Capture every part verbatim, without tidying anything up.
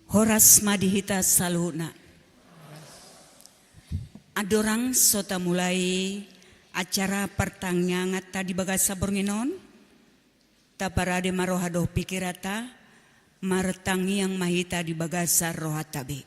Horas ma di hita saluhutna. Andorang so tamulai acara partangianganta di bagasan borngin on, taparade ma roha dohot pikiranta, martangiang ma hita di bagasan rohanta be.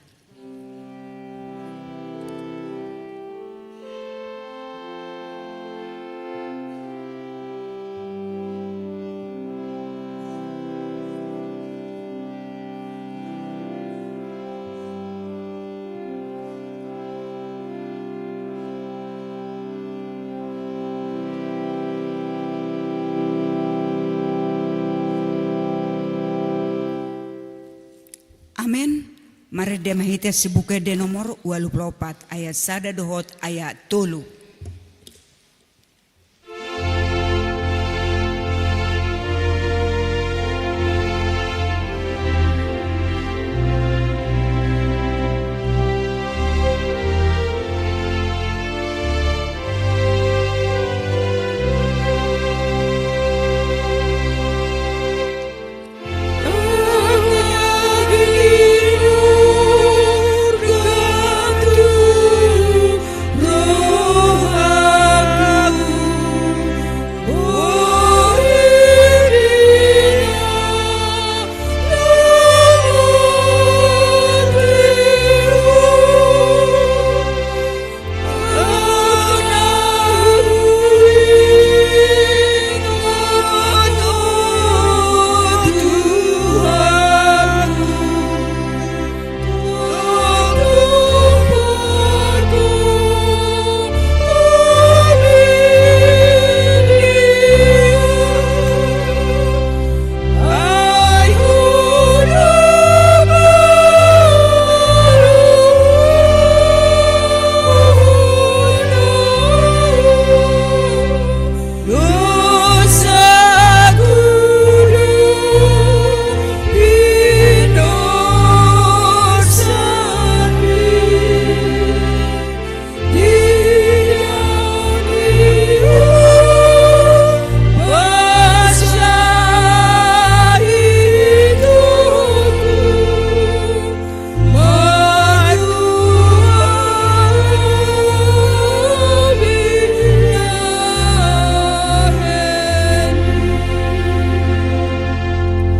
Amen. Marende ma hita sian Buku Ende nomor ualu pulu opat, ayat sada dohot ayat tolu.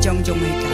Jongjong ma hita.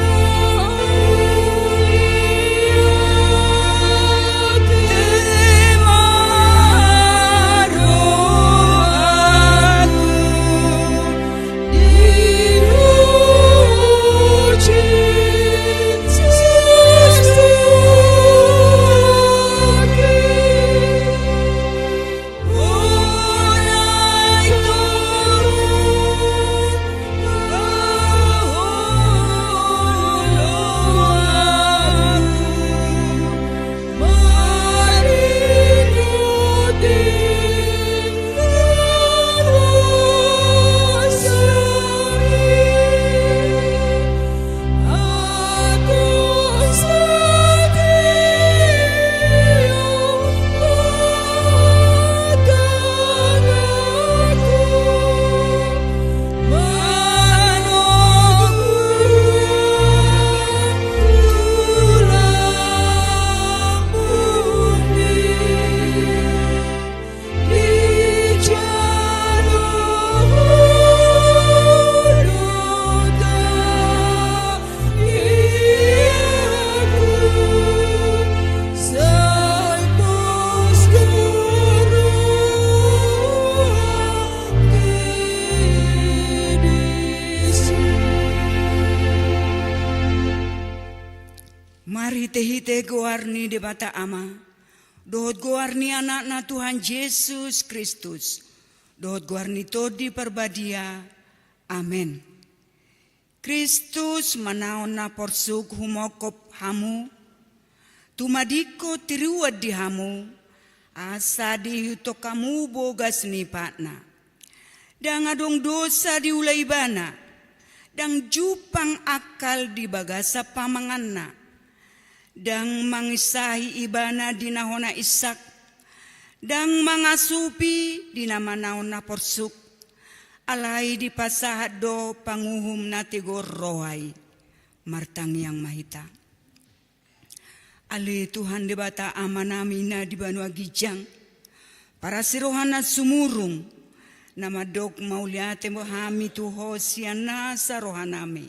Marhitehite goar ni Debata Ama, dohot goar ni Anakna Tuhan Jesus Kristus, dohot goar ni Tondi Parbadia. Amen. Kristus manaon na porsuk humongkop hamu, tumadingkon tiruan di hamu, asa diihuthon hamu bogas ni patna. Ndang adong dosa diula ibana, ndang jumpang angkal di bagasan pamanganna. Ndang manginsahi ibana di na hona insak, ndang mangasupi di na manaon na porsuk, alai dipasahat do panguhum na tigor roha i. Martangiang ma hita. Ale Tuhan Debata Amanami na di banua ginjang, parasi roha na sumurung, na mandok mauliate ma hami tu Ho sian nasa rohanami.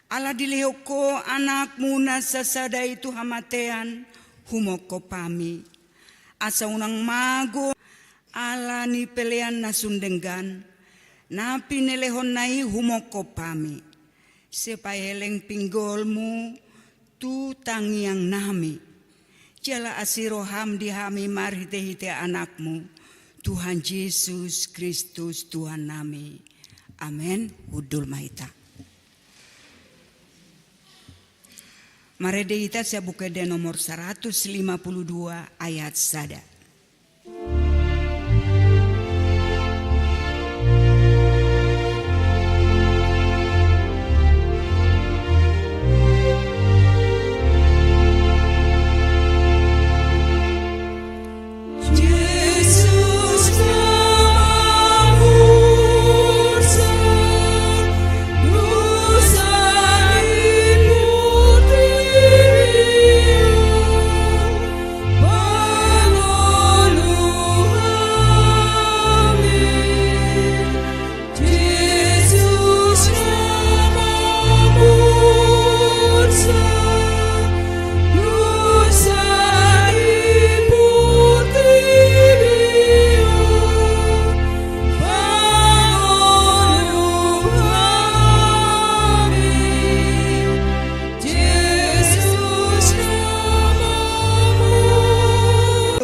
Ala dilehon Ho Anakmu na sasada i tu hamatean, humongkop hami. Asa unang mago ala ni pelean na sun denggan, na pinelehonna i humongkop hami. Sai paeleng pinggolmu tu tangiangnami. Jala asi roham di hami marhitehite Anakmu, Tuhan Jesus Kristus Tuhannami. Amen. Hundul ma hita. Marende hita sian Buku Ende nomor saratus lima pulu dua ayat sada.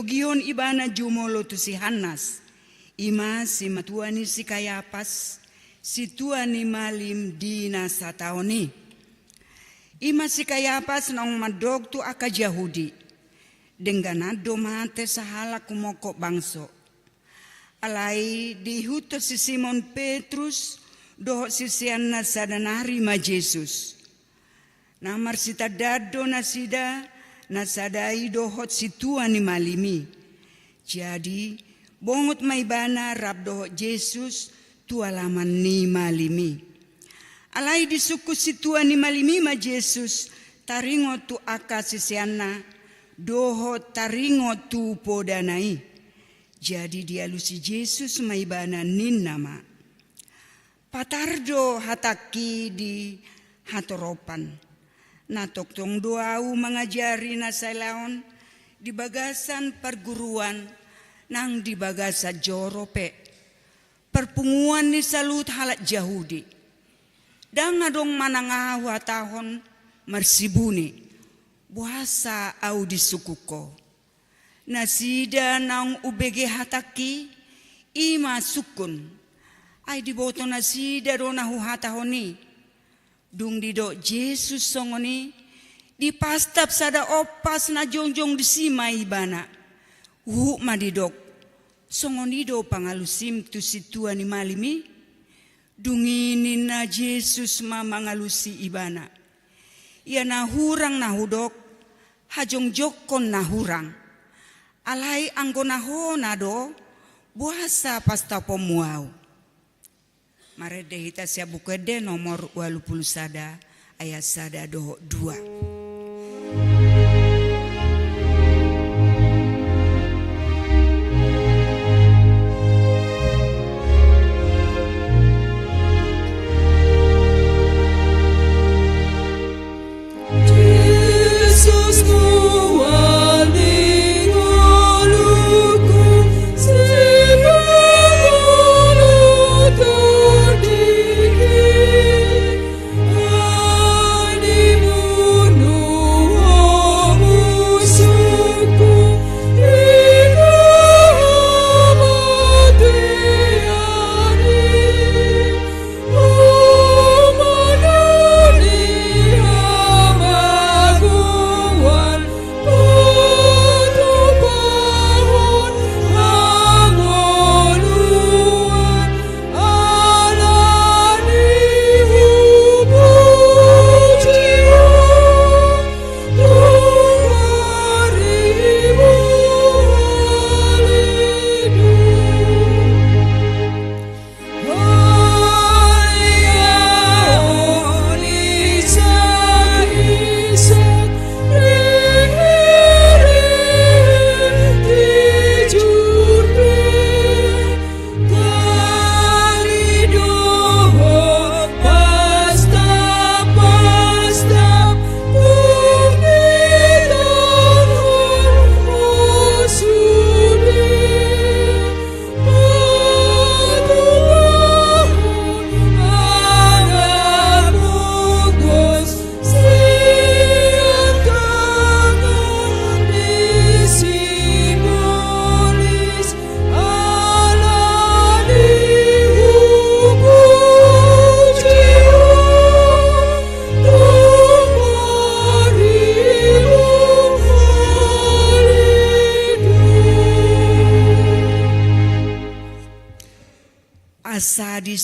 Togihon ibana jumolo tu si Hannas, i ma simatua ni si Kayapas, situa ni malim di na sataon i. I ma si Kayapas naung mandok tu angka Jahudi, dengganan do mate sahalak humongkop bangso. Alai diihuthon si Simon Petrus dohot siseanna sada nari ma Jesus. Na marsitandaan do nasida na sada i dohot situa ni malim i. Jadi, bongot ma ibana rap dohot Jesus tu alaman ni malim i. Alai disungkun situa ni malim i ma Jesus taringot tu angka siseanna dohot taringot tu podana i. Jadi dialusi Jesus ma ibana ninna ma, "Patar do hatangki di hatoropan. Na tongtong do ahu mangajari na salaon di bagasan parguruan nang di bagasan joro pe, parpunguan ni saluhut halak Jahudi. Ndang adong manang aha huhatahon marsibuni, boasa ahu disungkun Ho?" Nasida naung umbege hatangki, i ma sungkun. Ai diboto nasida do na huhatahon i. Dung didok Jesus songon i, dipastap sada ompas na jongjong disi ma ibana. Huhut ma didok, "Songon i do pangalusim tu situa ni malim i?" Dung i ninna Jesus ma mangalusi ibana, "Ia na hurang na hudok, hajongjongkon na hurang. Alai anggo na hona do, boasa pastaponmu ahu?" Marende hita sian Buku Ende nomor ualu pulu sada ayat sada dohot dua.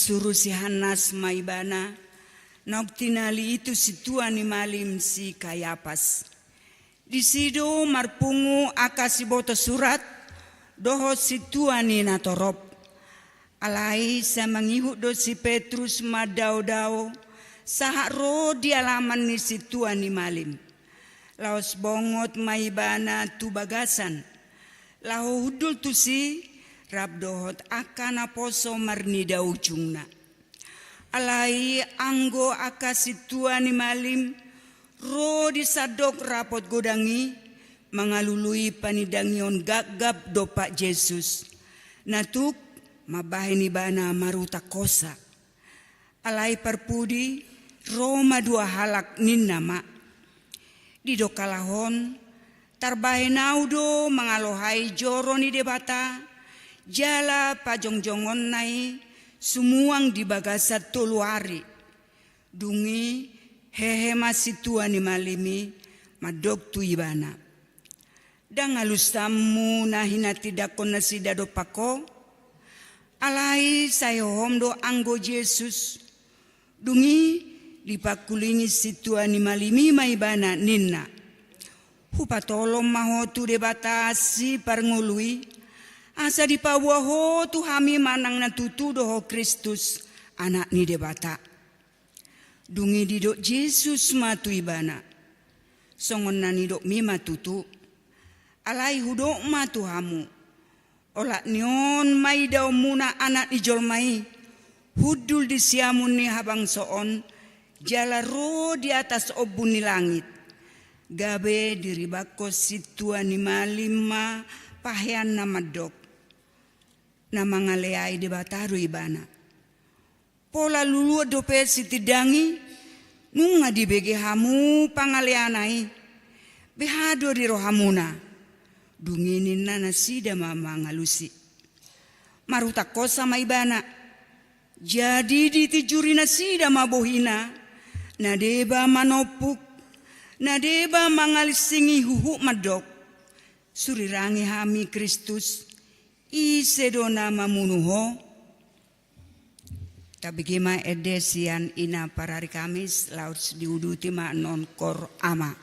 Suru si Hannas ma ibana, naung tinali i tu sintua ni malim si Kayapas. Disi do marpungu angka siboto surat dohot sintua ni natorop. Alai sai mangihut do si Petrus mandaodao sahat ro di alaman ni sintua ni malim. Laos bongot ma ibana tu bagasan, laho hundul tusi rap dohot angka naposo marnida ujungna. Alai anggo angka sintua ni malim ro di sandok rapot godang i, mangalului panindangion gapgap dompak Jesus, na tuk mambahen ibana marutak hosa. Alai parpudi ro ma dua halak, ninna ma: Didok halak on, tarbahen ahu do mangalohai joro ni Debata jala pajongjongonna i sumuang di bagasan tolu ari. Dung i hehe ma sintua ni malim i mandok tu ibana: Ndang alusanmu na hinatindangkon nasida dompak ho? Alai sai hohom do anggo Jesus. Dung i dipangkulingi sintua ni malim i ma ibana, ninna: Hupatolong ma ho tu Debata Siparngolu i, asa dipaboa ho tu hami manang na tutu do ho Kristus, Anak ni Debata. Dung i didok Jesus ma tu ibana: Songon na nidokmi ma tutu. Alai hudok ma tu hamu: Olat ni on ma idaonmuna Anak ni jolma i hundul di siamun ni habangso on jala ro di atas ombun ni langit. Gabe diribanghon sintua ni malim ma paheanna mandok: Na mangaleai Debata do ibana. Pola luluan dope sitindang i, nunga dibege hamu pangaleana i. Beha do di rohamuna? Dung i ninna nasida ma mangalusi. Marutak hosa ma ibana. Jadi ditinjuri nasida ma bohina, na deba manompuk, na deba mangalingsingi huhut mandok: Surirangi hami Kristus, ise do na mamunu ho? Tabege ma ende sian ina parari Kamis, laos diuduti ma annon koor ama.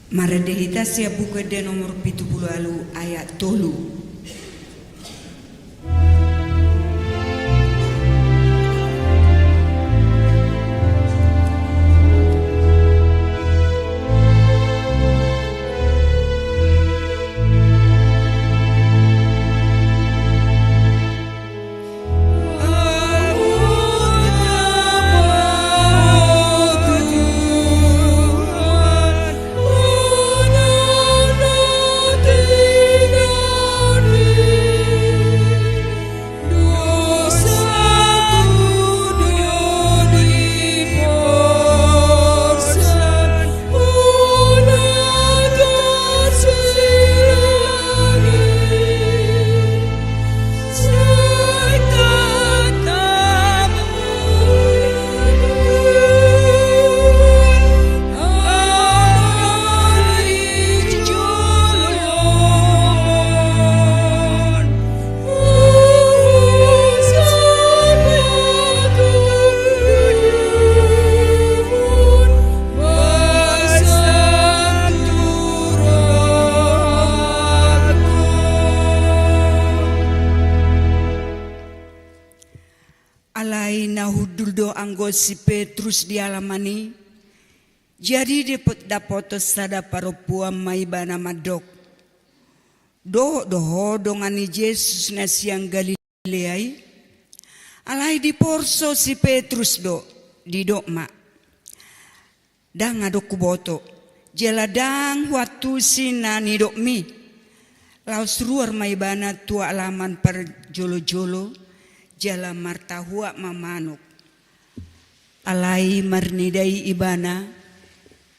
Marende hita sian Buku Ende nomor pitu pulu ualu ayat tolu. Alai na hundul do anggo si Petrus di alaman i, jadi dapot, dapoton sada parompuan ma ibana mandok: Dohot do ho dongan ni Jesus na sian Galilea i? Alai diporso si Petrus do, didok ma: Ndang adong huboto, jala ndang huantusi na nidokmi. Laos ruar ma ibana tu alaman parjolojolo, jala martahuak ma manuk. Alai marnida i ibana,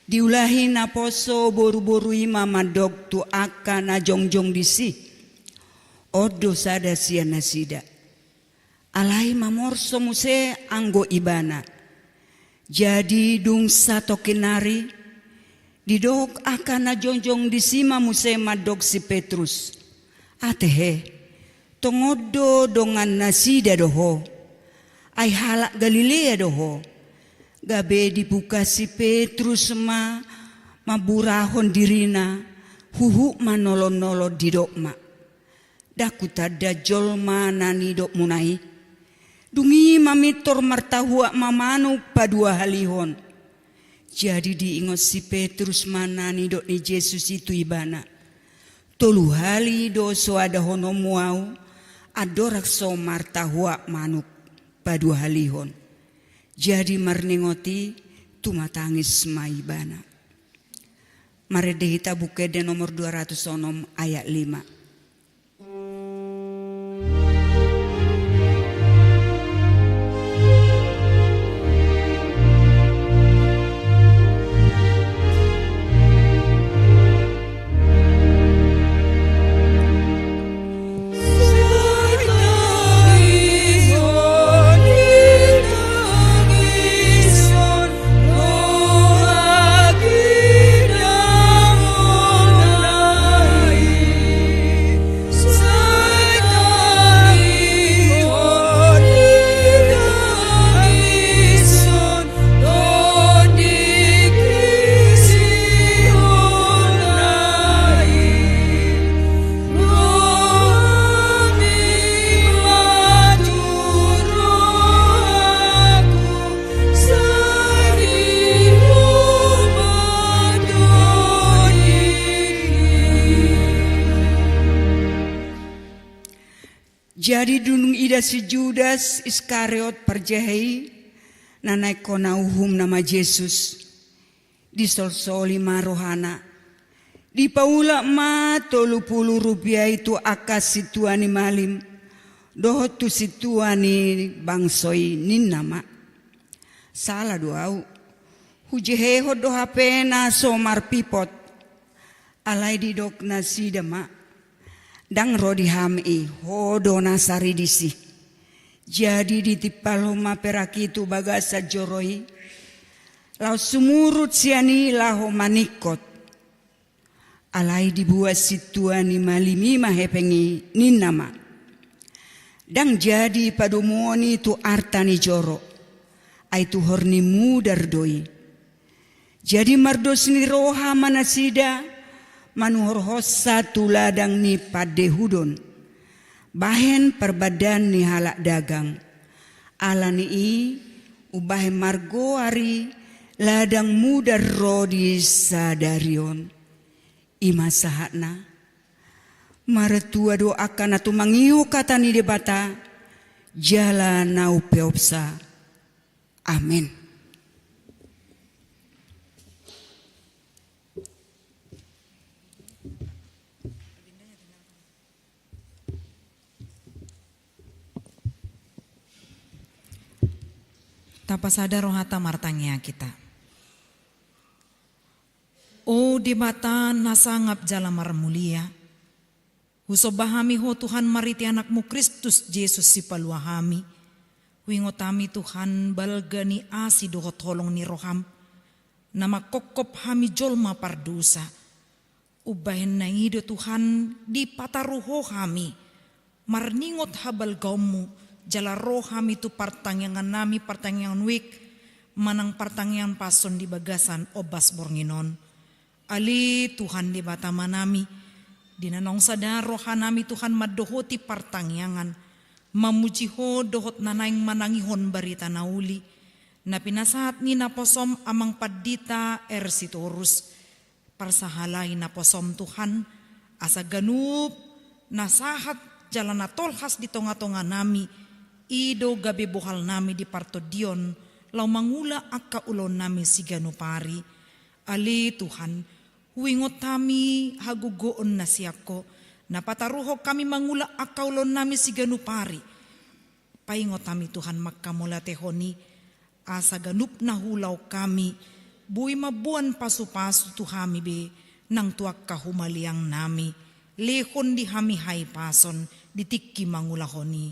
diulahi naposo boruboru i ma mandok tu angka na jongjong disi: On do sada sian nasida. Alai mamorso muse anggo ibana. Jadi dung satongkin ari, didok angka na jongjong disi ma muse mandok si Petrus: Ate he, tongon do dongan nasida do ho, ai halak Galilea do ho. Gabe dibuka si Petrus ma mamburahon dirina, huhut ma nolonolon didok ma: Ndang hutanda jolma na nidokmuna i. Dung i ma mintor martahuak ma manuk paduahalihon. Jadi diingot si Petrus ma na nidok ni Jesus i tu ibana: Tolu hali do so adahononmu ahu, andorang so martahuak manuk paduahalihon. Jadi marningot i, tumatangis ma ibana. Marende hita Buku Ende nomor dua ratus onom ayat lima. Jadi dung ida si Judas Iskariot parjahe i, na naeng hona uhum nama Jesus, disolsoli ma rohana. Dipaulak ma tolu pulu rupia i tu angka sintua ni malim dohot tu sintua ni bangso i, ninna ma: Sala do ahu, hujehehon do hape na so marpipot. Alai didok nasida ma: Ndang ro di ham i, ho do na sari disi. Jadi ditimpalhon ma perak i tu bagasan joro i, laos sumurut sian i laho maningkot. Alai dibuat sintua ni malim i ma hepeng i, ninna ma: Ndang jadi padomuon i tu arta ni joro, ai tu hor ni mudar do i. Jadi mardos ni roha ma nasida manuhorhonsa tu ladang ni pandehudon, bahen parbandaan ni halak dagang. Ala ni i, umbahen margoar i ladang mudan ro di sadari on. I ma sahatna. Martua do angka na tumangihon hata ni Debata jala na umpeopsa. Amen. Tapasada rohanta, martangiang hita. O Debata na sangap jala marmulia, husomba hami Ho Tuhan marhite Anakmu Kristus Jesus Sipalua hami. Huingot hami Tuhan balga ni asi dohot holong ni roham, na mangkophop hami jolma pardosa. Umbahen na i do Tuhan dipataru Ho hami marningot habalgaonmu, jala ro hami tu partangiangannami, partangiangan wijk manang partangiangan Passion di bagasan ombas borngin on. Ale Tuhan Debata Amanami, di na naung sada rohanami Tuhan mandohoti partangiangan, mamuji Ho dohot na naeng manangihon barita na uli, na pinasahat ni naposom Amang Pandita R. Sitorus. Parsahalai naposom Tuhan, asa ganup na sahat jala na tolhas di tongatonganami, i do gabe bohalnami di partondion, laho mangula angka ulaonnami siganup ari. Ale Tuhan, huingot hami hagogoon na sian Ho, na pataruhon hami mangula angka ulaonnami siganup ari. Paingot hami Tuhan manghamauliatehon i, asa ganup na huulahon hami boi mamboan pasupasu tu hami be nang tu angka humaliangnami. Lehon di hami hahipason di tingki mangulahon i.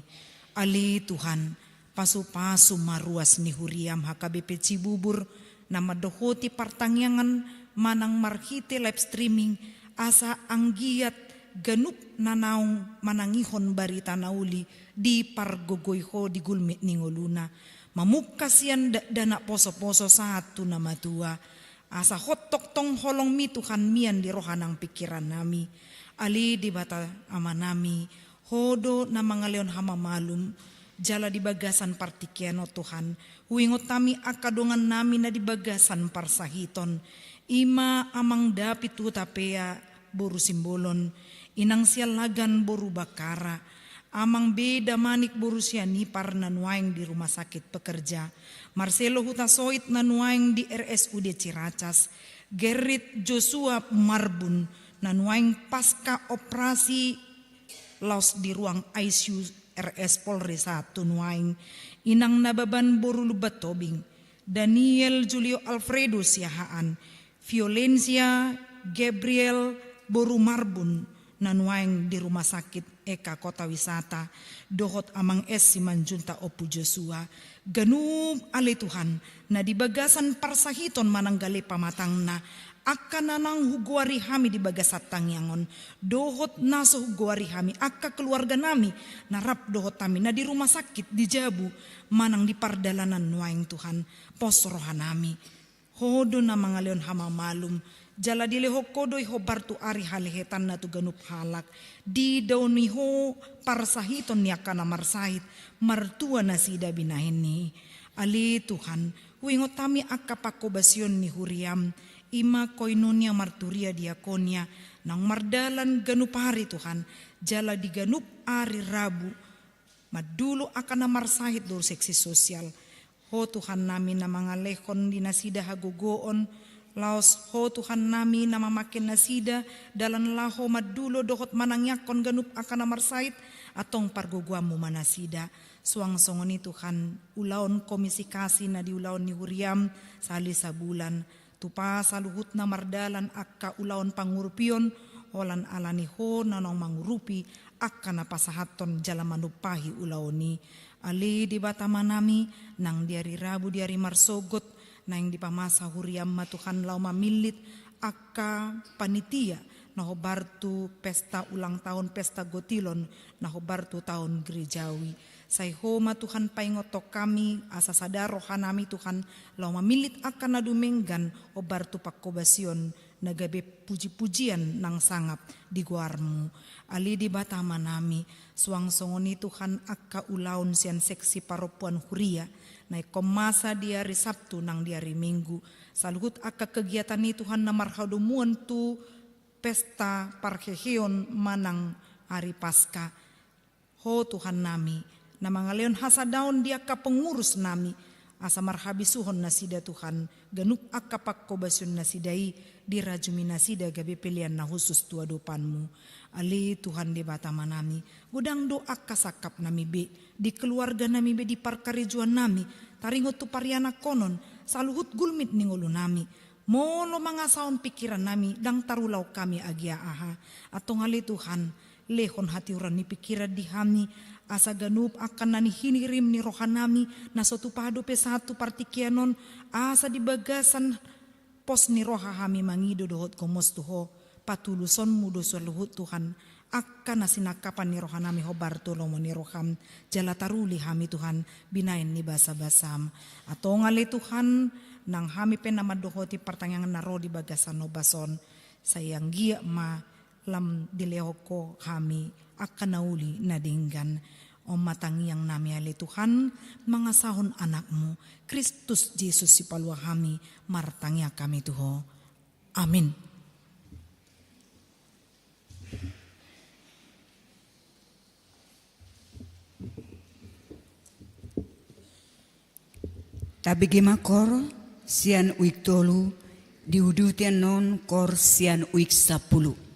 Ale Tuhan, pasupasu ma ruas ni huriam H K B P Cibubur, na mandohoti partangiangan manang marhite live streaming, asa anggiat ganup na naung manangihon barita na uli dipargogoi Ho di gulmit ni ngoluna, mamungka sian dakdanak posoposo sahat tu na matua, asa hot tongtong holongmi Tuhan mian di roha nang pingkirannami. Ale Debata Amanami, Ho do na mangalehon hamamalum, jala di bagasan partingkian on Tuhan, huingot hami angka dongannami na di bagasan parsahiton, i ma Amang David Hutapea boru Simbolon, Inang Siallagan boru Bakkara, Amang B. Damanik boru Sianipar na nuaeng di Rumah Sakit Pekerja, Marcelo Hutasoit na nuaeng di R S U D Ciracas, Gerrit Joshua Marbun na nuaeng pasca operasi laos di ruang I C U R S Polri sahat tu nuaeng, Inang Nababan boru Lumban Tobing, Daniel Julio Alfredo Siahaan, Violencia Gabriel boru Marbun na nuaeng di Rumah Sakit Eka Kota Wisata, dohot Amang S. Simanjuntak Ompu Joshua, ganup ale Tuhan, na di bagasan parsahiton manang gale pamatangna, angka na naung hugoari hami di bagasan tangiang on, dohot na so hugoari hami, angka keluarganami, na rap dohot hami, na di rumah sakit, di jabu, manang di pardalanan nuaeng Tuhan, pos rohanami. Ho do na mangalehon hamamalum, jala dilehon Ho do i hombar tu ari halehetanna tu ganup halak, didaoni Ho parsahiton ni angka na marsahit, martua nasida binahen ni i. Ale Tuhan, huingot hami angka panghobasion ni huriam, i ma koinonia marturia diakonia, naung mardalan ganup ari Tuhan, jala di ganup ari Rabu, mandulo angka na marsahit dohot seksi sosial. Ho Tuhannami na mangalehon di nasida hagogoon, laos Ho Tuhannami na mamangke nasida dalan laho mandulo dohot manangiangkon ganup angka na marsahit, antong pargogoanmu ma nasida. Suang songon i Tuhan, ulaon komisi kasi na di ulaon ni huriam, sahali sabulan, tupa saluhutna mardalan angka ulaon pangurupion, holan ala ni Ho na naung mangurupi angka na pasahathon jala manumpahi ulaon i. Ale Debata Amanami, nang di ari Rabu di ari marsogot, naeng dipamasa huriam ma Tuhan laho mamillit angka panitia na hombar tu pesta ulang tahun, pesta gotilon, na hombar tu tahun gerejawi. Sai Ho ma Tuhan paingothon hami, asa sada rohanami Tuhan, laho mamillit angka na dumenggan hombar tu pangkobasion, na gabe puji-pujian nang sangap di goarMu. Ale Debata Amanami, suang songon i Tuhan angka ulaon sian seksi parompuan huria, na ingkon masa di ari Sabtu nang di ari Minggu, saluhut angka kegiatan i Tuhan na marhadomuan tu pesta parheheon manang ari Paska. Ho Tuhannami, na mangalehon hasadaon di angka pengurusnami, asa marhabisuhon nasida Tuhan, ganup angka pangkobasion nasida i dirajumi nasida gabe pelean na husus tu adopanMu. Ale Tuhan Debata Amanami, godang do angka sangkapnami be, di keluarganami be, di parkarejoannami, taringot tu parianakhonon, saluhut gulmit ni ngolunami. Molo mangasahon pingkirannami, ndang tarulahon hami agia aha. Antong ale Tuhan, lehon hatiuron ni pingkiran di hami, asa ganup angka na nihirim ni rohanami, na so tupa dope sahat tu partingkian on, asa di bagasan pos ni roha hami mangido dohot gomos tu Ho, patulusonMu do saluhut Tuhan, angka na sinangkapan ni rohanami hombar tu lomo ni rohaM, jala taruli hami Tuhan, binahen ni basabasam. Antong ale Tuhan, nang hami pe na mandohoti partangiangan na ro di bagasan ombas on, sai anggiat ma lam dilehon Ho hami angka na uli na denggan. On ma tangiangnami ale Tuhan, mangasahon AnakMu, Kristus Jesus Sipalua hami, martangiang hami tu Ho. Amin. Tabege ma koor sian uik tolu, diuduti annon koor sian uik sampulu.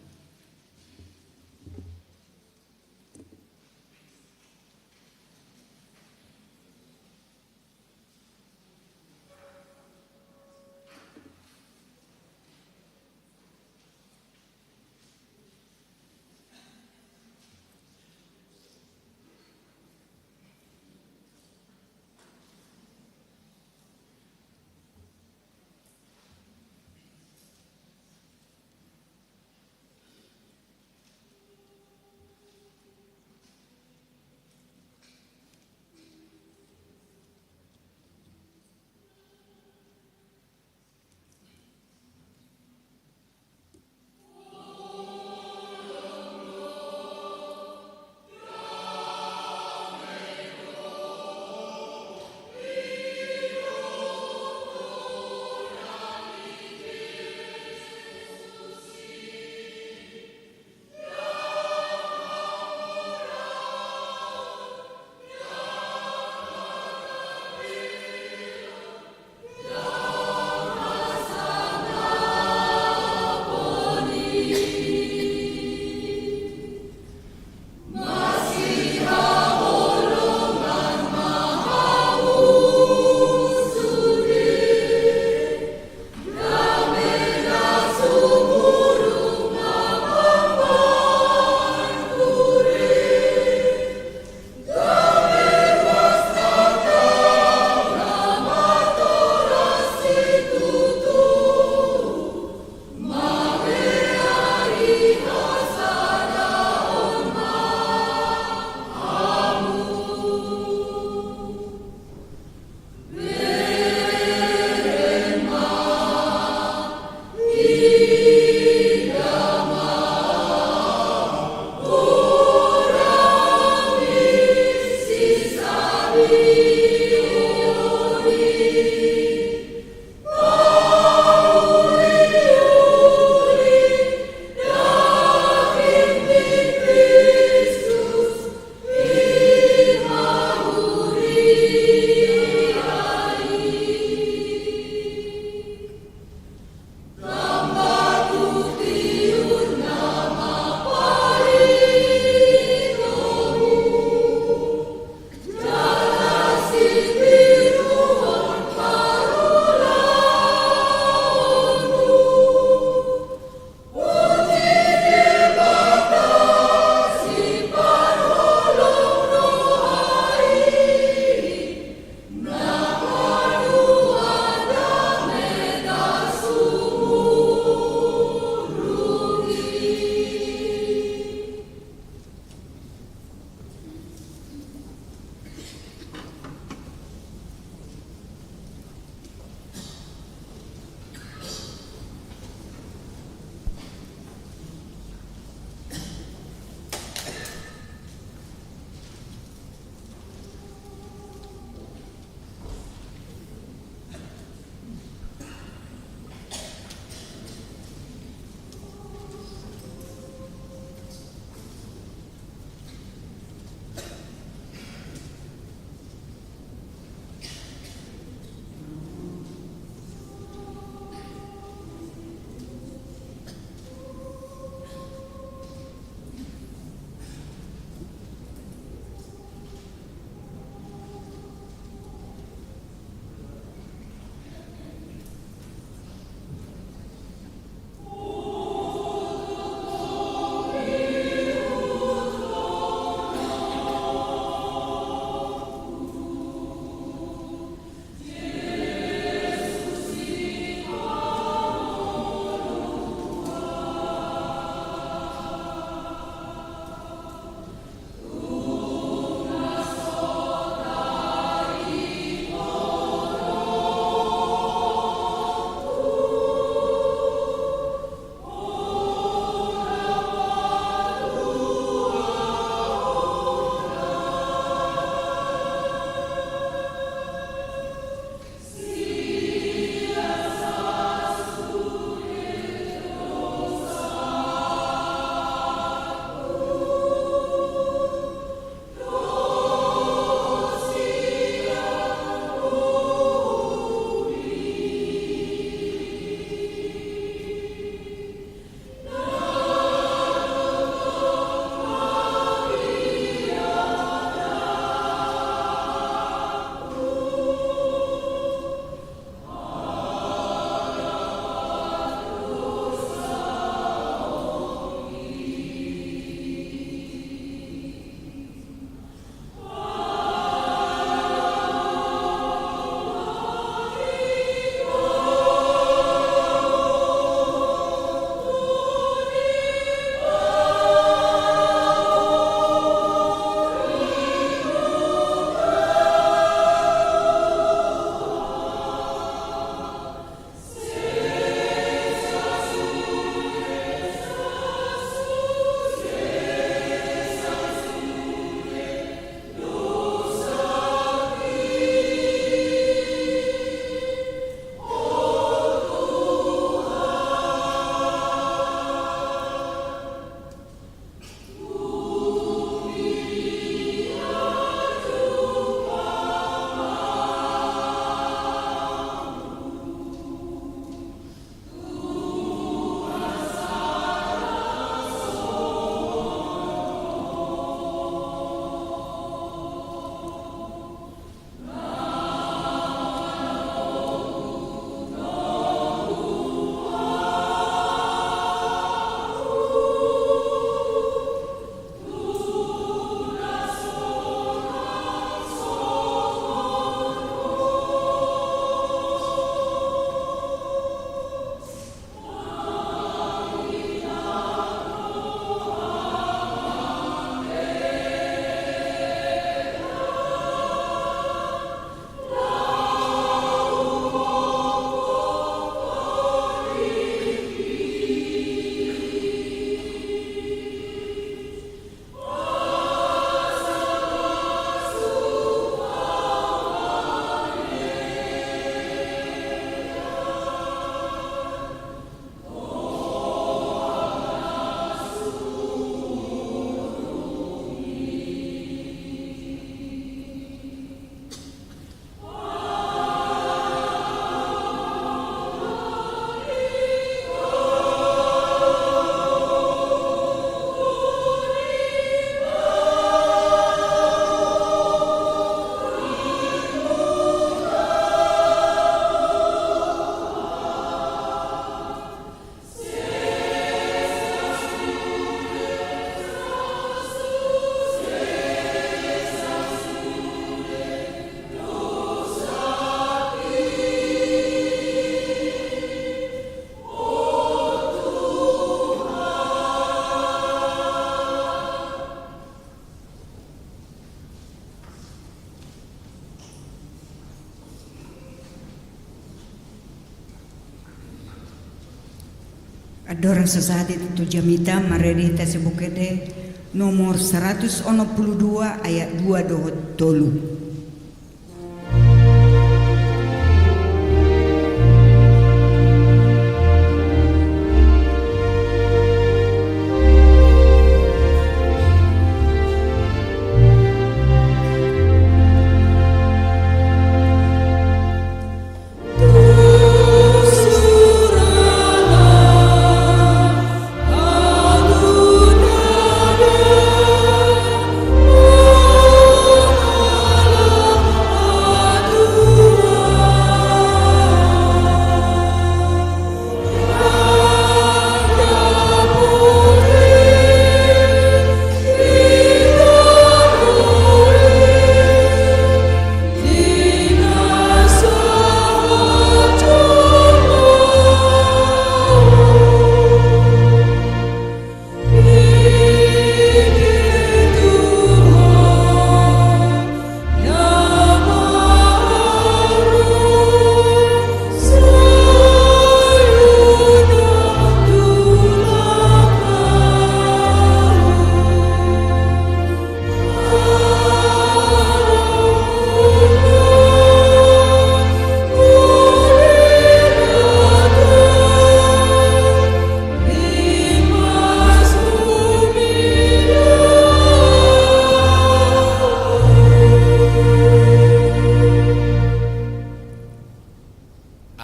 Andorang sasahat i tu jamita, marende hita sian Buku Ende nomor saratus onom pulu dua ayat dua dohot tolu.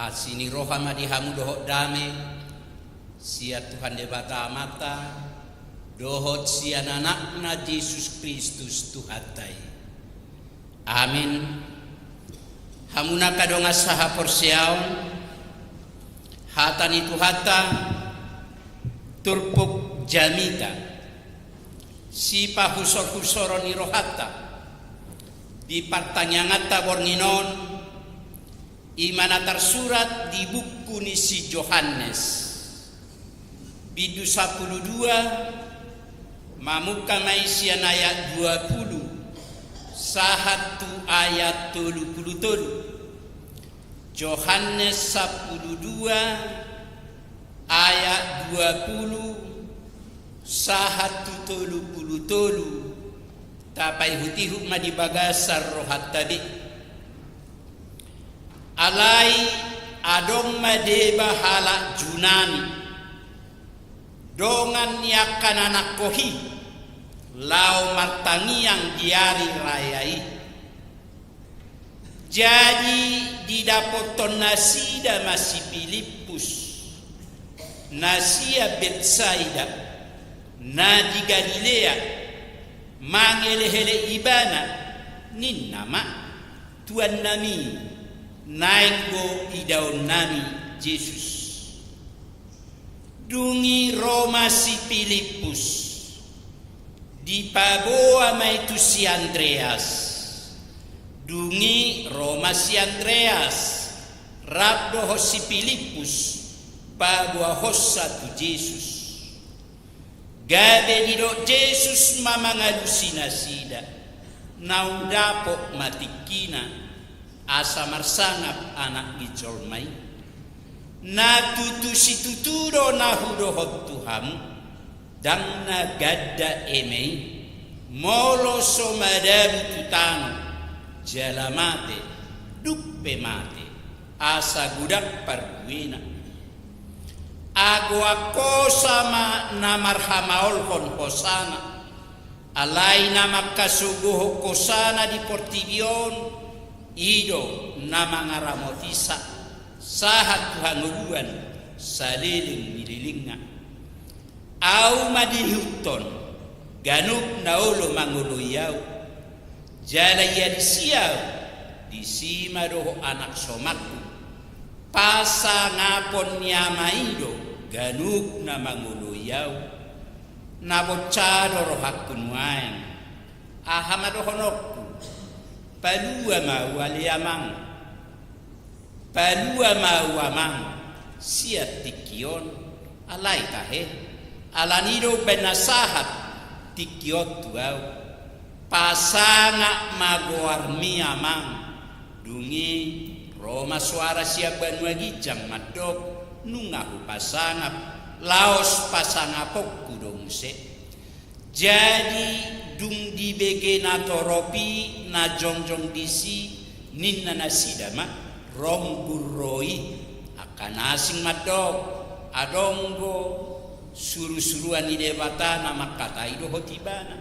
Asi ni roha ma di hamu dohot dame sian Tuhan Debata Amanta dohot sian Anakna Jesus Kristus Tuhanta i. Amin. Hamu angka dongan sahaporseaon, hata ni Tuhanta turpuk jamita, sipahusorhusoron ni rohanta di partangianganta borngin on, i ma na tarsurat di buku ni si Johannes, bindu sampulu dua, mamungka ma i sian ayat dua pulu sahat tu ayat tolu pulu tolu. Johannes sampulu dua ayat dua pulu sahat tu tolu pulu tolu. Tapaihutihut ma di bagasan rohanta be. Alai adong ma deba halak Junani, dongan ni angka na nangkohi, laho martangiang di ari raya i. Jadi didapothon nasida ma si Pilippus, na sian Betsaida, na di Galilea, mangelehelei ibana, ninna ma: Tuannami, naeng do idaonnami Jesus. Dung i ro ma si Pilippus, dipaboa ma i tu si Andreas. Dung i ro ma si Andreas rap dohot si Pilippus paboahonsa tu Jesus. Gabe didok Jesus ma mangalusi nasida: Naung dapot ma tingkina asa marsangap Anak ni jolma i. Na tutu situtu do na hudohot tu hamu: Ndang na ganda eme i, molo so madabu tu tano jala mate, dung pe mate, asa godang parbuena. Agoan hosa ma na marhamaolhon hosana. Alai na mangkasogohon hosana di portibi on, i do na mangaramoti sa-, sahat tu hangoluan saleleng ni lelengna. Ahu ma diihuthon ganup na olo mangoloi ahu. Jala ia disi ahu, disi ma dohot anak somangku. Pasangapon ni Ama i do ganup na mangoloi ahu. Na bonsa do rohangku nuaeng. Aha ma dohononku? Palua ma ahu ale Amang. Palua ma ahu Amang sian tingki on. Alai tahe, alani do umbahen na sahat tingki on tu ahu. Pasangap ma goarmi Amang. Dung i ro ma soara sian banua ginjang mandok: Nunga hupasangap Laos pasangaponku do muse. Jadi, dung dibege natorop i na jongjong disi, ninna nasida ma: Ronggur ro i. Angka na asing mandok: Adong do surusuruan ni Debata na mangkatai dohot ibana.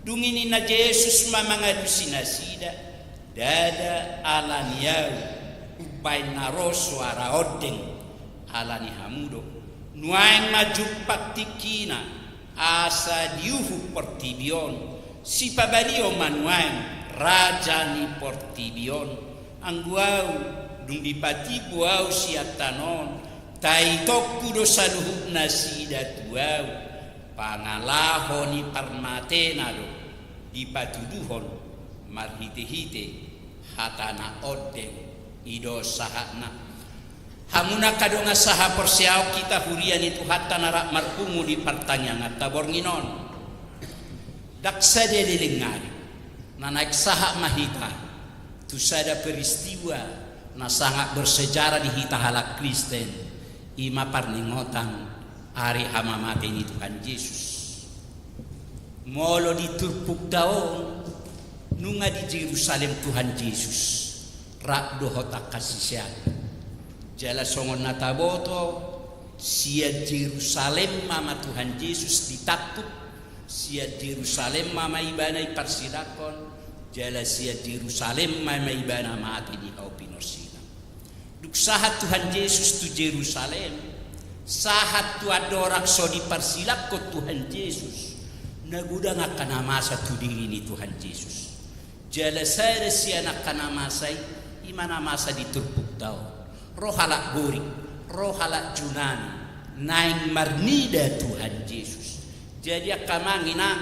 Dung i ninna Jesus ma mangalusi nasida: Ndada ala ni ahu umbaen na ro soara ondeng, ala ni hamu do. Nuaeng ma jumpang tingkina, asa diuhum portibi on. Sipabalio ma nuaeng raja ni portibi on. Anggo ahu, dung dipatimbo ahu sian tano on, taitongku do saluhut nasida tu ahu. Pangalaho ni parmatena do dipatuduhon marhitehite hata na ondeng. I do sahatna. Hamu na angka dongan sahaporseaon, hita huria ni Tuhanta na rap marpungu di partangianganta borngin on. Ndang sada leleng ari, na naeng sahat ma hita tu sada peristiwa na sangat bersejarah di hita halak Kristen, i ma parningotan ari hamamate ni Tuhan Jesus. Molo di turpukta on, nunga di Jerusalem Tuhan Jesus rap dohot angka siseanna. Jala songon na taboto, sian Jerusalem ma, ma Tuhan Jesus ditangkup, sian Jerusalem ma, ma ibana diparsilangkon, jala sian Jerusalem ma, ma ibana mate di hau pinorsinan. Dung sahat Tuhan Jesus tu Jerusalem, sahat tu andorang so diparsilangkon Tuhan Jesus, na godang angka na masa tu diri ni Tuhan Jesus. Jala sada sian angka na masa i, i ma na masa di turpukta on. Ro halak Gorik, ro halak Junani, naeng marnida Tuhan Jesus. Jadi angka amang inang,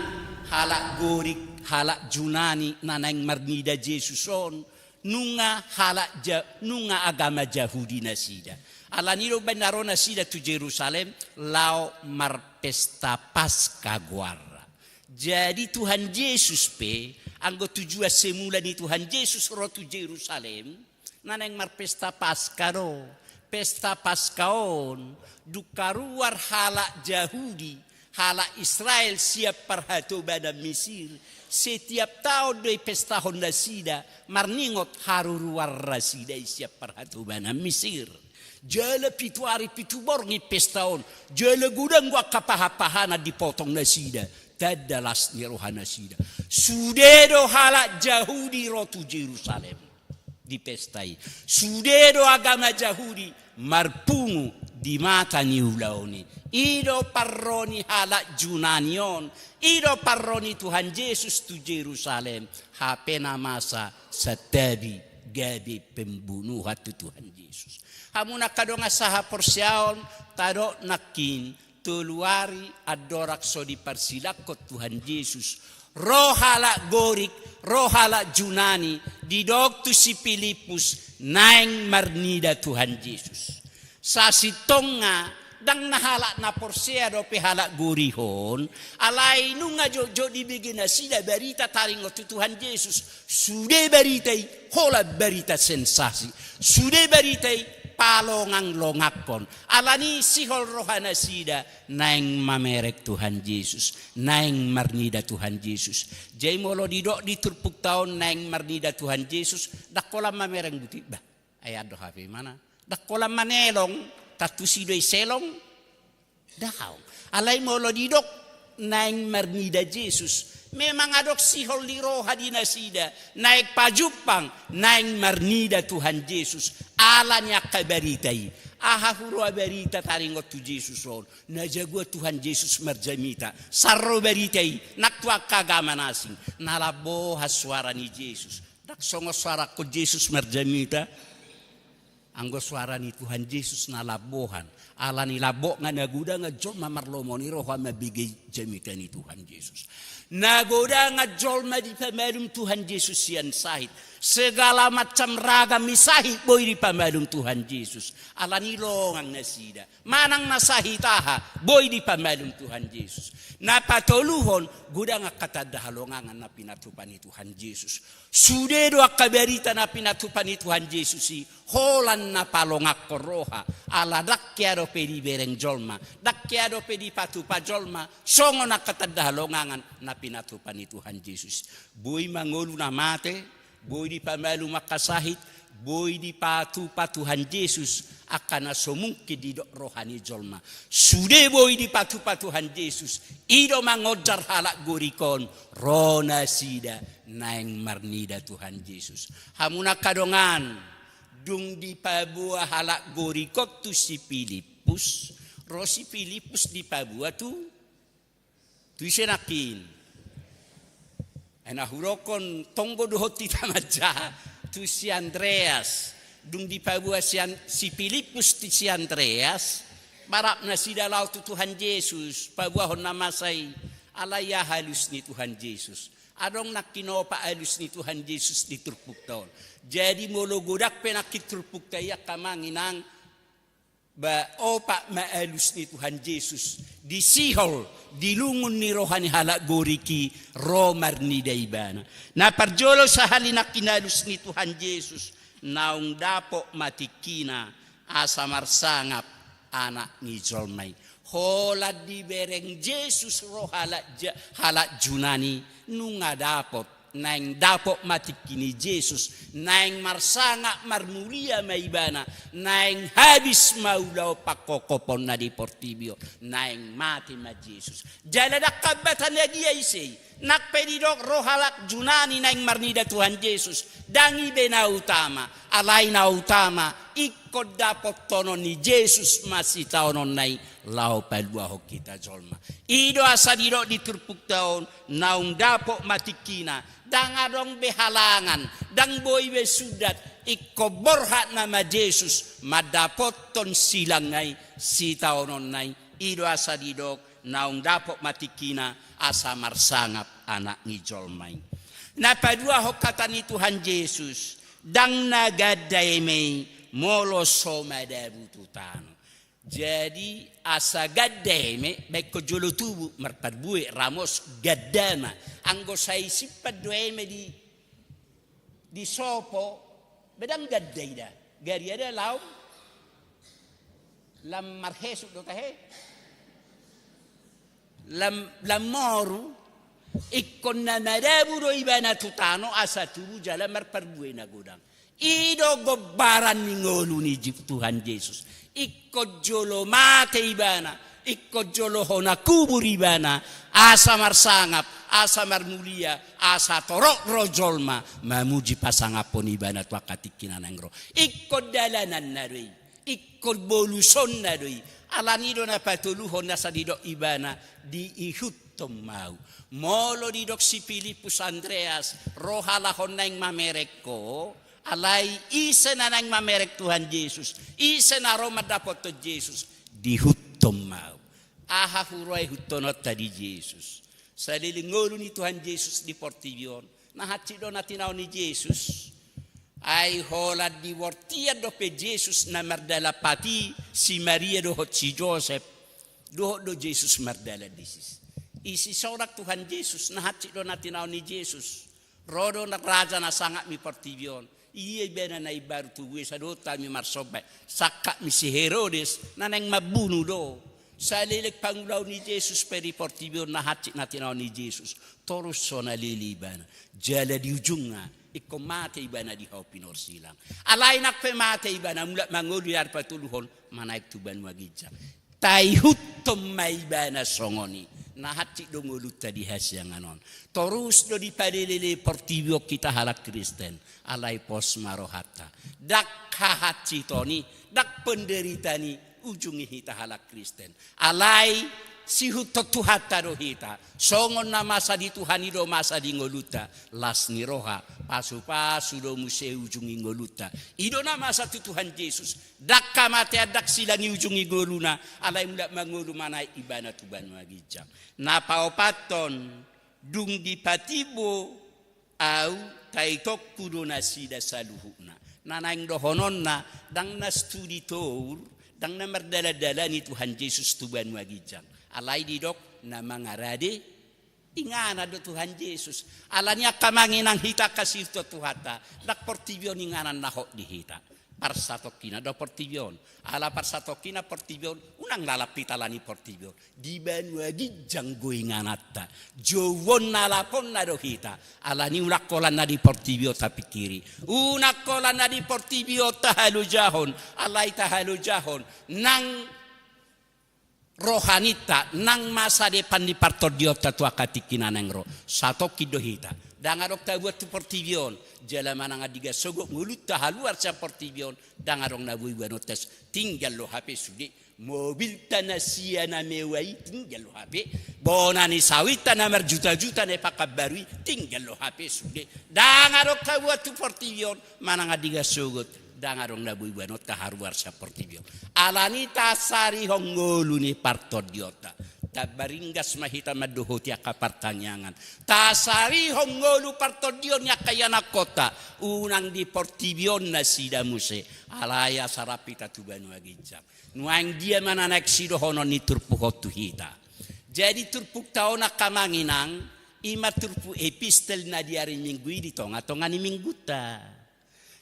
halak Gorik, halak Junani na naeng marnida Jesus on, nunga halak Ja-, nunga agama Jahudi nasida. Ala ni do umbaen na ro nasida tu Jerusalem, laho marpesta Paska goarna. Jadi Tuhan Jesus pe, anggo tujuan semula ni Tuhan Jesus ro tu Jerusalem, na naeng marpesta Paska do. Pesta Paska on, dung haruar halak Jahudi, halak Israel sian parhatobanan Misir, setiap taon do dipestahon nasida, marningot haruruar nasida i sian parhatobanan Misir. Jala pitu ari pitu borngin pesta on, jala godang do angka paha-pahana dipotong nasida, tanda las ni roha nasida. Sude do halak Jahudi ro tu Jerusalem di pesta i. Sude do agama Jahudi marpungu di mata ni ulaon i. I do parro ni halak Junani on, i do parro ni Tuhan Jesus tu Jerusalem, hape na masa santabi gabe pembunuhan tu Tuhan Jesus. Hamu na angka dongan sahaporseaon, tadok nangkin, tolu ari andorang so diparsilangkon Tuhan Jesus, ro halak Gorik, ro halak Junani, didok tu si Pilippus, naeng marnida Tuhan Jesus. Sasintongna, ndang na halak na porsea dope halak Gorik on, alai nunga jotjot dibege nasida barita taringot tu Tuhan Jesus. Sude barita i, holan barita sensasi. Sude barita i, palonganglongangkon. Ala ni sihol roha nasida, naeng mamereng Tuhan Jesus, naeng marnida Tuhan Jesus. Jadi molo didok di turpukta on naeng marnida Tuhan Jesus, ndang holan mamereng butik bah. Ai adong hape imana. Ndang holan manelong, tantu si do i selong. Daong. Alai molo didok naeng marnida Jesus, memang adong sihol ni roha di nasida, naeng pajumpang, naeng marnida Tuhan Jesus. Ala ni angka barita i. Aha huroha barita taringot tu Jesus on? Na jagoan Tuhan Jesus marjamita. Saro barita i, nang tu angka agama na asing. Na lambohan soara ni Jesus. Ndang songon soarangkon Jesus marjamita. Anggo soara ni Tuhan Jesus na lambohan, ala ni lambokna na godang jolma marlomo ni roha mambege jamita ni Tuhan Jesus. Na godang jolma dipamalum Tuhan Jesus sian sahit. Segala macam ragam ni sahit boi dipamalum Tuhan Jesus. Ala ni longang nasida. Manang na sahit aha, boi dipamalum Tuhan Jesus. Na patoluhon, godang angka tanda halongangan na pinatupa ni Tuhan Jesus. Sude do angka barita na pinatupa ni Tuhan Jesus i, holan na palonganghon roha, ala ndang hea dope dibereng jolma, ndang hea dope dipatupa jolma, songon angka tanda halongangan na pinatupa ni Tuhan Jesus. Boi mangolu na mate, boi dipamalum angka sahit, boi dipatupa Tuhan Jesus angka na so mungkin didok roha ni jolma. Sude boi dipatupa Tuhan Jesus, i do mangonjar halak Gorik on, ro nasida naeng marnida Tuhan Jesus. Hamu na angka dongan, dung dipaboa halak Gorik on tu si Pilippus, ro si Pilippus dipaboa tu, tu ise nangkin? Ai na hudokkon tonggo dohot hita manjaha, tu si Andreas. Dung dipaboa si An-, si Pilippus tu si Andreas, marap nasida laho tu Tuhan Jesus, paboahon na masa i. Alai aha alus ni Tuhan Jesus? Adong nangkin opat alus ni Tuhan Jesus di turpukta on. Jadi molo godang pe nangkin turpukta i, angka amang inang, ba opat ma alus ni Tuhan Jesus disihol di lungun ni roha ni halak Gorik i, ro marnida ibana. Na parjolo sahali nangkin alus ni Tuhan Jesus, naung dapot ma tingkina asa marsangap Anak ni jolma i. Holan dibereng Jesus ro halak Ja-, halak Junani, nunga dapot, naeng dapot ma tingki ni Jesus, naeng marsangap marmulia ma ibana, naeng habis ma ulaon pangkophoponna di portibi on, naeng mate ma Jesus. Jala ndang hambatan na dia ise i. Nang pe didok ro halak Junani naeng marnida Tuhan Jesus, ndang i be na utama. Alai na utama, ingkon dapothon ni Jesus ma sitaononna i laho paluahon hita jolma. I do asa didok di turpukta on, naung dapot ma tingkina, ndang adong be halangan, ndang boi be sundat, ingkon borhat nama Jesus mandapothon silangna i, sitaononna i. I do asa didok, naung dapot ma tingkina asa marsangap Anak ni jolma i. Na paduahon hata ni Tuhan Jesus, ndang na ganda eme i molo so madabu tu tano. Jadi asa ganda eme, baen ingkon jolo tubu, marparbue, ramos, ganda ma. Anggo sai simpan do eme di, di sopo, be ndang ganda i da. Gariada lam, lam marhesuk do tahe. Lam, lam moru, ingkon na madabu do ibana tu tano asa tubu jala marparbue na godang. I do gombaran ni ngolu ni Ji-, Tuhan Jesus. Ingkon jolo mate ibana, ingkon jolo hona kubur ibana, asa marsangap, asa marmulia, asa torop ro jolma mamuji pasangaphon ibana tu angka tingki na naeng ro. Ingkon dalananna do i, ingkon bolusonna do i. Alani do na patoluhon asa didok ibana, diihuthon ma ahu. Molo didok si Pilippus, Andreas, ro halak on naeng mamereng ho, alai ise na naeng mamereng Tuhan Jesus, ise na ro mandapothon Jesus, diihuthon ma ahu. Aha huroa ihuthononta di Jesus? Saleleng ngolu ni Tuhan Jesus di portibi on, na hansit do na tinaon ni Jesus. Ai holan di bortian dope Jesus na mardalan pati si Maria dohot si Josep, dohot do Jesus mardalan disi. Isi sonang Tuhan Jesus, na hansit do na tinaon ni Jesus. Ro do na raja na sangap ni portibi on. Ia ibana na imbaru tu buesa dohot hami marsomba i. Sangkap ni si Herodes, na naeng mambunu do. Saleleng pangulaon ni Jesus pe di portibi on na hansit na tinaon ni Jesus. Torus so na lele ibana. Jala di ujungna, ingkon mate ibana di hau pinorsilang. Alai nang pe mate ibana, mulak mangolu di ari patoluhon, manaek tu banua ginjang. Taihuthon ma ibana songon i. Na hansit do ngolunta di hasiangan on. Torus do dipalelelele portibi on hita halak Kristen. Alai pos ma rohanta. Ndang hahansiton i, ndang penderitaan i ujungi hita halak Kristen. Alai siihuthon Tuhanta do hita. Songon na masa di Tuhan i do masa di ngolunta. Las ni roha, pasupasu do muse ujungi ngolunta. I do na masa tu Tuhan Jesus. Ndang hamatean, ndang silang i ujungi ngoluna, alai mulak mangolu manaek ibana tu banua ginjang. Na paopathon, dung dipatimbo ahu, taitongku do nasida saluhutna. Na naeng dohononna, ndang na studi tour, ndang na mardalan-dalani Tuhan Jesus tu banua ginjang. Alai didok na mangarade inganan do Tuhan Jesus. Alani angka amang inang, hita angka siihuthon Tuhanta, ndang portibi on inganan na hot di hita. Parsatongkinan do portibi on. Ala parsatongkinan portibi on, unang lalap hita ala ni portibi on. Di banua ginjang do ingananta. Jouon na laponna do hita. Ala ni unang holan na di portibi on tapingkiri. Unang holan na di portibi on tahalojahon. Alai tahalojahon nang rohaninta, nang masa depan ni partondionta tu angka tingki na naeng ro. Satongkin do hita. Ndang adong tabuat tu portibi on. Jala manang andigan sogot ngolunta haluar sian portibi on, ndang adong na boi boanonta. Tinggal do hape sude. Mobilta na sia na mewah i tinggal do hape. Bona ni sawitna na marjuta-juta na i Pakanbaru i tinggal do hape sude. Ndang adong tabuat tu portibi on. Manang andigan sogot. Ndang adong na boi boanonta haruar sian portibi on. Ala ni tasarihon ngolu ni partondionta. Tamba ringgas ma hita mandohoti angka partangiangan. Tasarihon ngolu partondion ni angka ianakhonta. Unang di portibi on nasida muse. Alai asa rap hita tu banua ginjang. Nuaeng dia ma na naeng sidohonon ni turpuk on tu hita. Jadi turpukta on angka amang inang, i ma turpuk epistel na di ari Minggu i di tonga-tonga ni minggunta.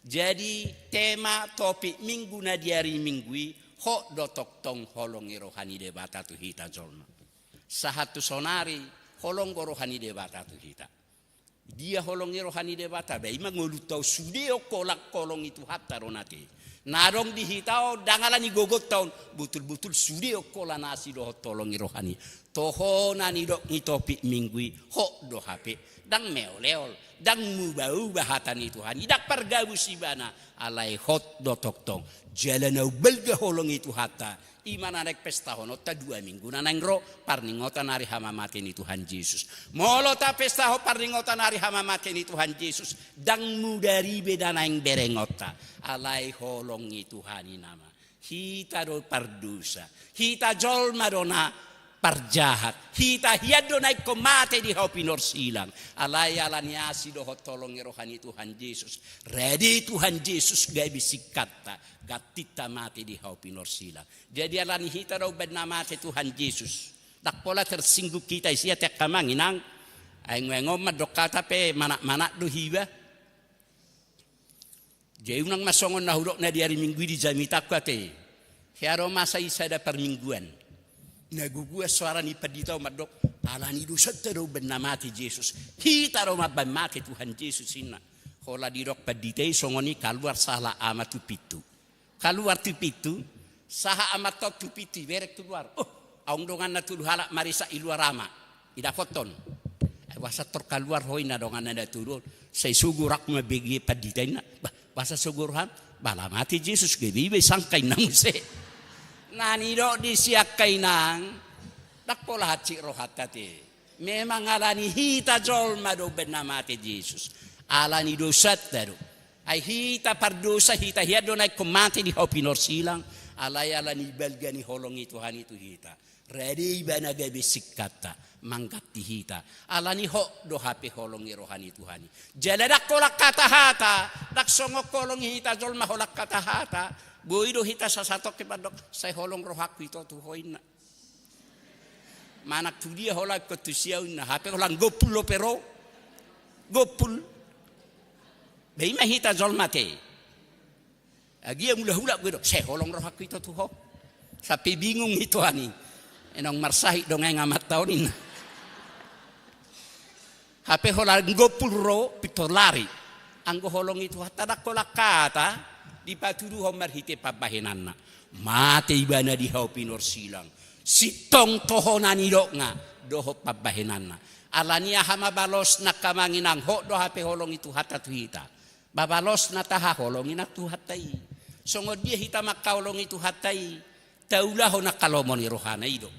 Jadi tema topik Minggu na di ari Minggu i, hot do tongtong holong ni roha ni Debata tu hita jolma. Sahat tu saonari holong do roha ni Debata tu hita. Dia holong ni roha ni Debata, ba i ma ngolunta on sude on holan holong ni Tuhanta do na te. Na adong di hita on, ndang ala ni gogonta on, botul-botul sude on holan asi dohot holong ni roha ni. Toho na nidok ni topik Minggu i, hot do hape. Ndang meol-eol, ndang muba-uba hata ni Tuhan i, ndang pargabus ibana, alai hot do tongtong. Jala na umbalga holong ni Tuhanta, i ma na naeng pestahononta dua minggu na naeng ro, parningotan ari hamamate ni Tuhan Jesus. Molo tapestahon parningotan ari hamamate ni Tuhan Jesus, ndang mudar i be na naeng berengonta. Alai holong ni Tuhan i nama. Hita do pardosa. Hita jolma do na parjahat. Hita hian do na ingkon mate di hau pinorsilang. Alai ala ni asi dohot holong ni roha ni Tuhan Jesus. Rade Tuhan Jesus gabe singkatta. Gantinta mate di hau pinorsilang. Jadi ala ni hita do umbahen na mate Tuhan Jesus. Ndang pola tersinggung hita isi ate angka amang inang. Aeng-aeng on mandok hata pe manak-manak do hiba. Jadi unang ma songon na hudok na di ari Minggu i di jamitangku ate. Hea do masa i sada parmingguan. Na gogoan soara ni pandita on mandok, ala ni dosanta do umbahen na mate Jesus. Hita do mambahen mate Tuhan Jesus inna. Holan didok pandita i songon i kaluar sahala ama tu pintu. Kaluar tu pintu, sahat amanta on tu pintu, ibereng tu luar. Oh, adong donganna tolu halak maresak i luar ama. Idapothon. Ai boasa tor kaluar ho inna donganna na tolu on. Sai sogo rohangku mambege pandita inna. Bah, boasa sogo roham? Ba ala mate Jesus gabe iba i sangka inna muse. Na nidok disi angka inang. Ndang pola hansit rohanta te. Memang ala ni hita jolma do umbahen na mate Jesus. Ala ni dosanta do. Ai hita pardosa, hita hian do na ingkon mate di hau pinorsilang, alai ala ni balga ni holong ni Tuhan i tu hita. Rade ibana gabe singkatta, mangganti hita. Ala ni hot do hape holong ni roha ni Tuhan i. Jala ndang holan hata-hata, ndang songon holong ni hita jolma holan hata-hata. Boi do hita sasatongkin mandok, sai holong rohangku ito tu ho inna. Manang tu dia holan ingkon tusi au inna, hape holan gompul dope ro. Gompul. Ba i ma hita jolma te. Agia mulak-ulak gue do, sai holong rohangku ito tu ho. Sampe bingung i Tuhan i. Naung marsahit do nang amanta on inna. Hape holan gompul ro, pintor lari. Anggo holong ni Tuhanta ndang holan hata, dipatuduhon marhite pambahenanna. Mate ibana di hau pinorsilang. Sintong toho na nidokna, dohot pambahenanna. Ala ni aha ma balosna angka amang inang, hot do hape holong ni Tuhanta tu hita. Ba balosna tahaholongi nang Tuhanta i. Songon dia hita mangkaholongi Tuhanta i. Taulahon angka lomo ni rohana i do.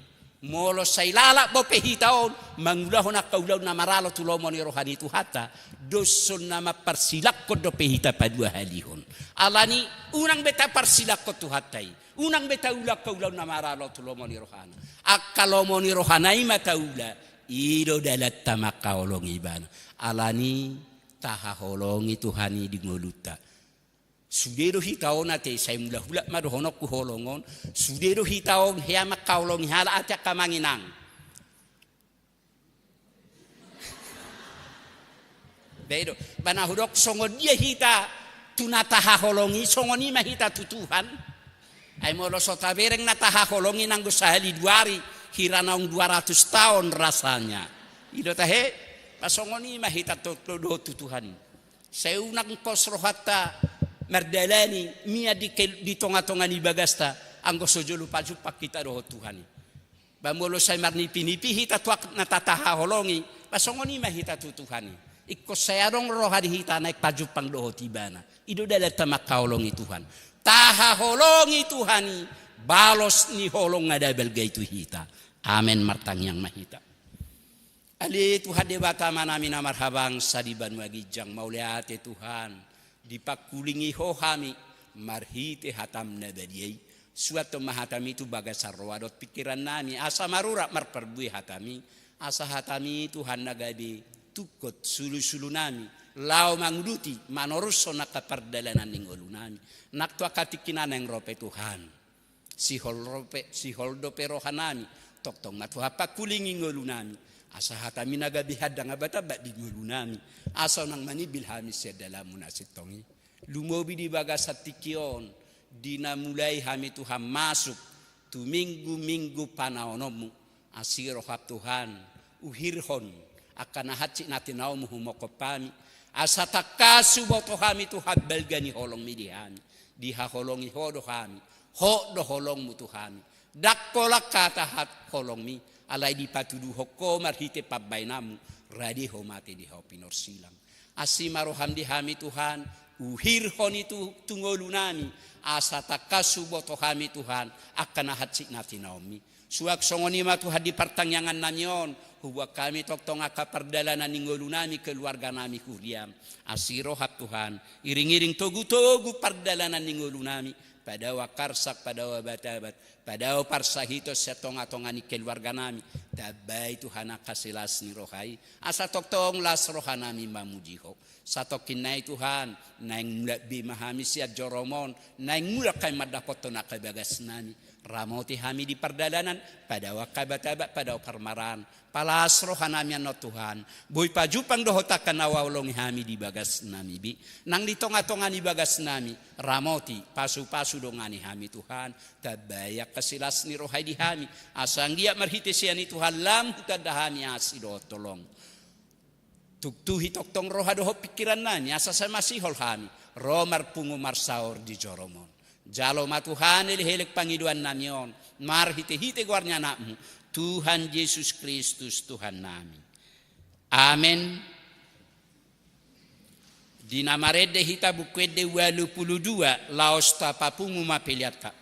Molo sai lalap dope hita on, mangulahon angka ulaon na maralo tu lomo ni roha ni Tuhanta, dos songon na mamparsilangkon dope hita paduahalihon. Ala ni unang be taparsilangkon Tuhanta i, unang be taula angka ulaon na maralo tu lomo ni rohana. Angka lomo ni rohana i ma taula, i do dalanta mangkaholongi ibana. Ala ni tahaholongi Tuhan i di ngolunta. Sude do hita on ate, sai mulak-ulak ma dohononku holong on. Sude do hita on hea mangkaholongi halak ate angka amang inang. Ba i do, ba na hudok songon dia hita na tahaholongi, songon i ma hita tu Tuhan. Ai molo so tabereng na tahaholongi nanggo sahali dua ari, hira naung dua ratus taon rasanya. I do tahe, ba songon i ma hita tu, tu, dohot tu Tuhan i. Sai unang pos rohanta mardalani mian di ke-, di tonga-tonga ni bagasta, anggo so jolo pajumpang hita dohot Tuhan i. Ba molo sai marnipi-nipi hita tu angka na tatahaholongi, ba songon i ma hita tu Tuhan i. Ingkon sai adong roha di hita naeng pajumpang dohot Ibana. I do dalanta mangkaholongi Tuhan. Tahaholongi Tuhan i, balos ni holong na da balga i tu hita. Amen, martangiang ma hita. Ale Tuhan Debata Amanami na marhabangsa di banua ginjang, mauliate Tuhan, dipangkulingi Ho hami marhite hataM na badia i. Suanhon ma hataMi tu bagasan roha dohot pingkirannami, asa marurat marparbue hataMi, asa hataMi Tuhan na gabe tungkot sulusulunami, laho manguduti, manorushon angka pardalanan ni ngolunami, nang tu angka tingki na naeng ro pe Tuhan. Sihol dope, sihol dope rohanami, tongtong ma Tuhan pangkulingi ngolunami, asa hataMi na gabe handang abat-abat di ngolunami, asa unang manimbil hami sian dalanMu na sintong i. Lumobi di bagasan tingki on, di na mulai hami Tuhan masuk tu minggu-minggu panaononMu, asi rohaM Tuhan, uhirhon angka na hansit na tinaonMu humongkop hami, asa tangkas huboto hami Tuhan balga ni holongMi di hami. Dihaholongi Ho do hami, hot do holongMu tu hami. Ndang holan hata hat holongMi, alai dipatuduhon Ho marhite pambahenanMu, rade Ho mate di hau pinorsilang. Asi ma rohaM di hami Tuhan, uhirhon i tu, tu ngolunami, asa tangkas huboto hami Tuhan angka na hansit na tinaonMi. Suang songon i ma Tuhan di partangiangannami on, huboan hami tongtong angka pardalanan ni ngolunami, keluarganami huriaM. Asi rohaM Tuhan, iring-iring togu-togu pardalanan ni ngolunami, padao angka arsak, padao abat-abat, padao parsahiton sian tonga-tonga ni keluarganami, tambai Tuhan angka silas ni roha i, asa tongtong las rohanami mamuji Ho. Satongkin nai Tuhan, naeng mulak be ma hami sian joroM on, naeng mulak hami mandapothon angka bagasnami. Ramoti hami di pardalanan, padao angka abat-abat, padao parmaraan. Palas rohanami annon Tuhan, boi pajumpang dohot angka na huhaholongi hami di bagasnami be, nang di tonga-tonga ni bagasnami. Ramoti, pasu-pasu, dongani hami Tuhan, tambai angka silas ni roha i di hami, asa anggiat marhite sian i Tuhan lam hutanda hami asi dohot holong. Tuktuhi tongtong roha dohot pingkirannami, asa sai masihol hami ro marpungu marsaor di joroM on. Jalo ma Tuhan elek-elek pangidoannami on, marhite-hite goar ni AnakMu, Tuhan Jesus Kristus Tuhannami. Amen. Di na marende hita Buku Ende ualu pulu dua, laos tapapungu ma peleanta.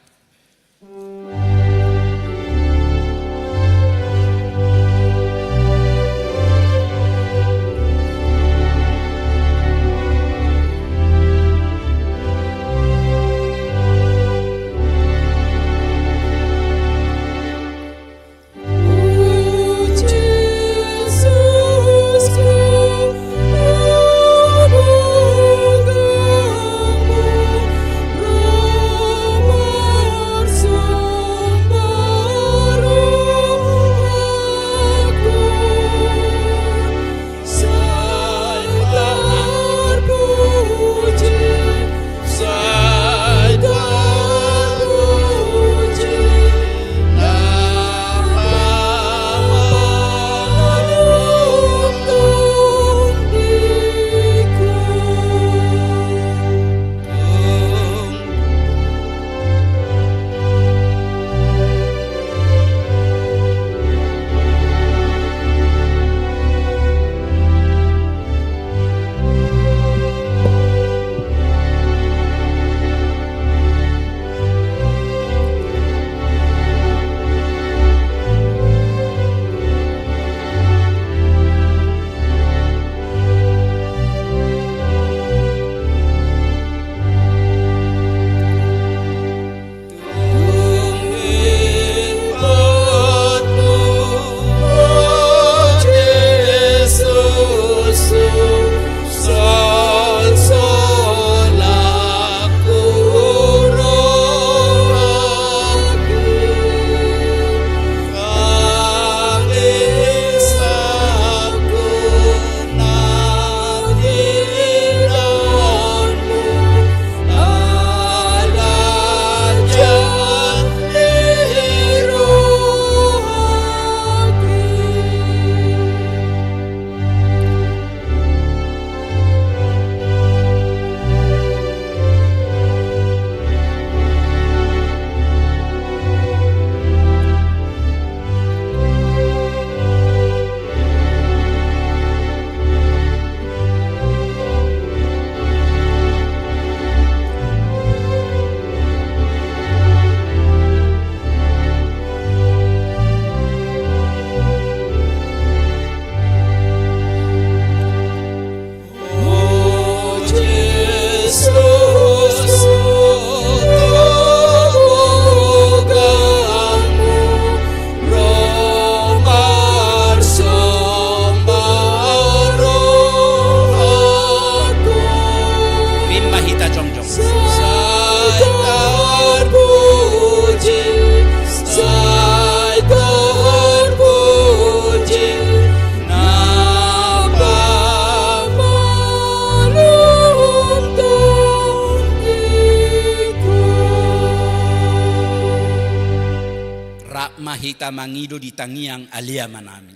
Hita mangido di tangiang Ale Amanami.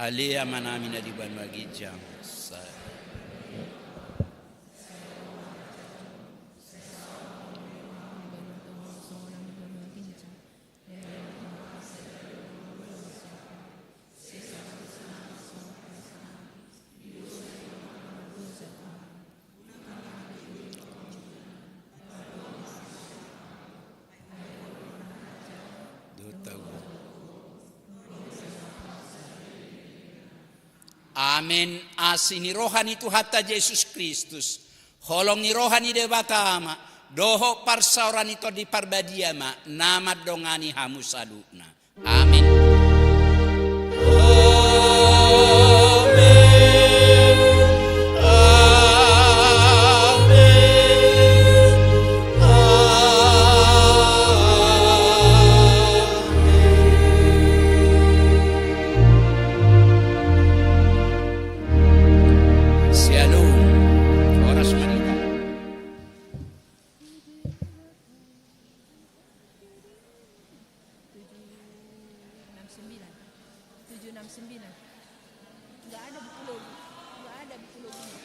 Ale Amanami na di banua ginjang. Amen. Asi ni roha ni Tuhanta Jesus Kristus, holong ni roha ni Debata Ama, dohot parsaoran ni Tondi Parbadia ma na mandongani hamu saluhutna. Amen. Amen. Amen. Amen. Shalom. Horas ma di hita. Tujuh enam sembilan. Tujuh enam sembilan. Nggak ada buku logi. Nggak ada buku loginya.